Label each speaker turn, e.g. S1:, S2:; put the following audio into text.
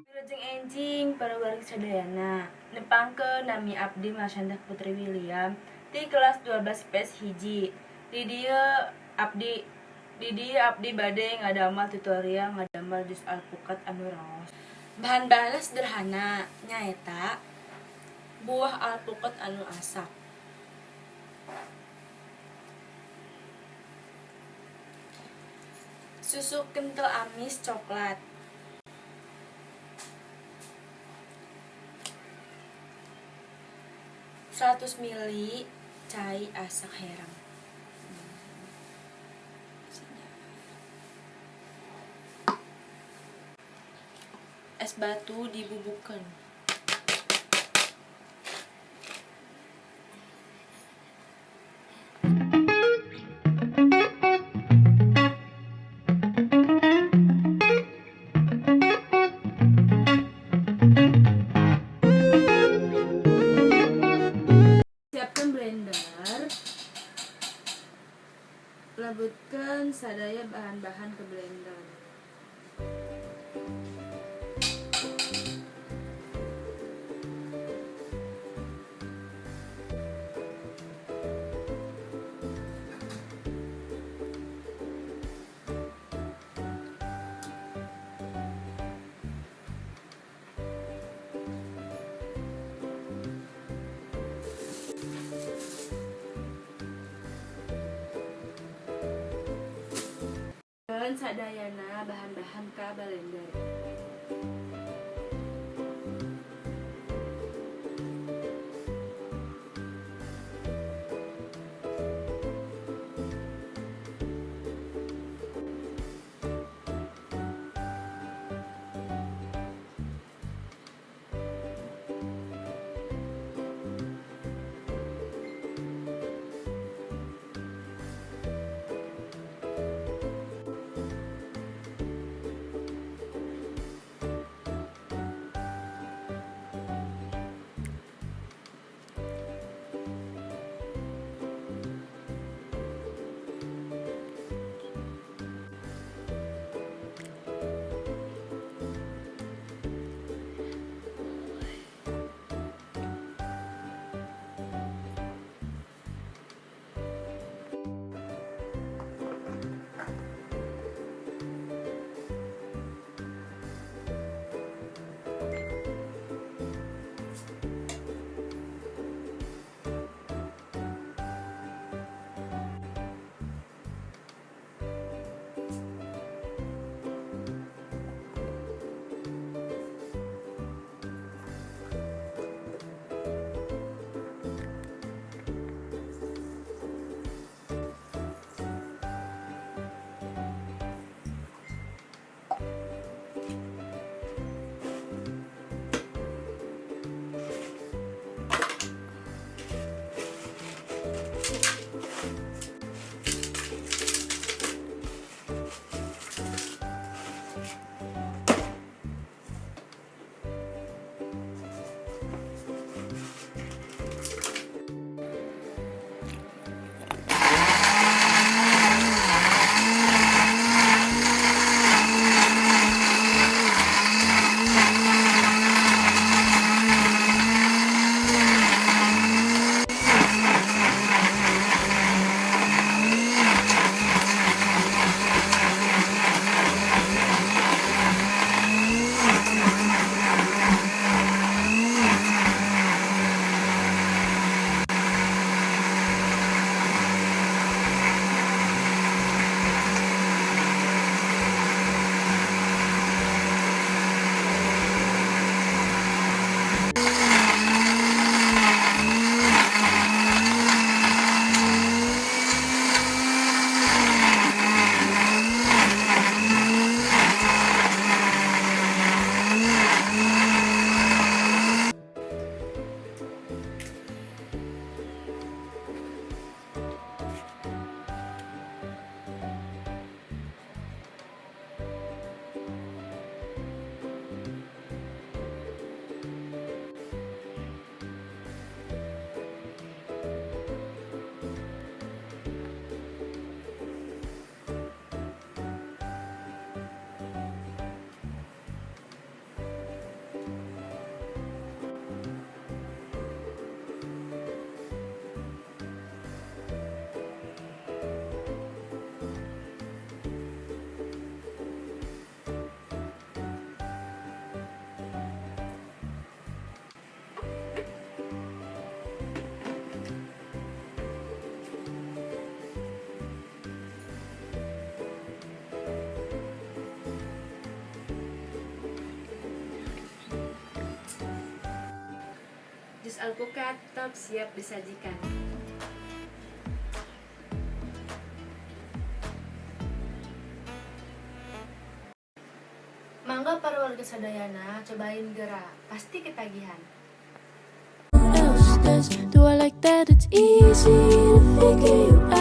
S1: Wilujeng enjing para wargi sadayana. Nepangkeun, nami abdi Marshanda Putri William ti kelas 12 IPS 1. Di dieu abdi bade ngadamel tutorial ngadamel jus alpukat anu raos. Bahan-bahanna sederhana, nyaeta buah alpukat anu asak, susu kental amis coklat, 100 ml cai asak herang. Es batu dibubukeun. Siapkan blender. Lebetkan sadaya bahan-bahan ke blender. Dan sadayana bahan-bahan ke blender.
S2: Jus alpukat top siap disajikan.
S1: Mangga para warga sadayana, cobain gera, pasti ketagihan.
S3: Else does. Do I like that it's easy to figure you